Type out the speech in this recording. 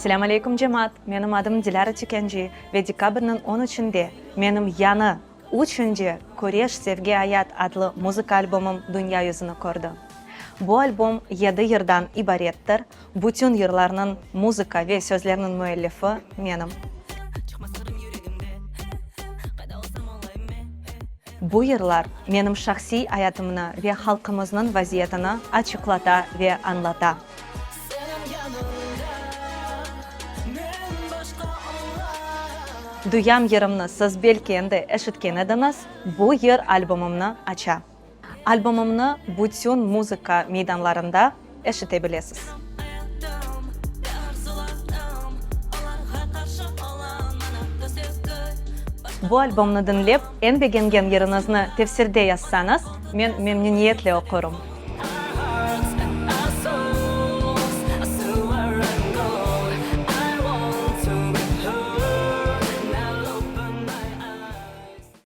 Selâm aleyküm, cemaat! Menim adım Dilâra Tükenci ve dekabrniñ on üçünde menim yañı, üçünci Küreş, sevgi, ayat adlı muzıka albomım dünya yüzüni kördi. Bu albom yedi yırdan ibarettir, bütün yırlarnıñ muzıka ve sözlerniñ müellifi menim. Bu yırlar menim şahsiy ayatımnı ve halqımıznıñ vaziyetini açıqlata ve añlata. Duyam yırımnı siz belki endi eşitken ediñiz, bu yır albomımnı aça. Albomımnı bütün muzıka meydanlarında eşite bilesiz. Bu albomnı diñlep, eñ begengen yırıñıznı tefsirde yazsañız, men memnüniyetle oqurım.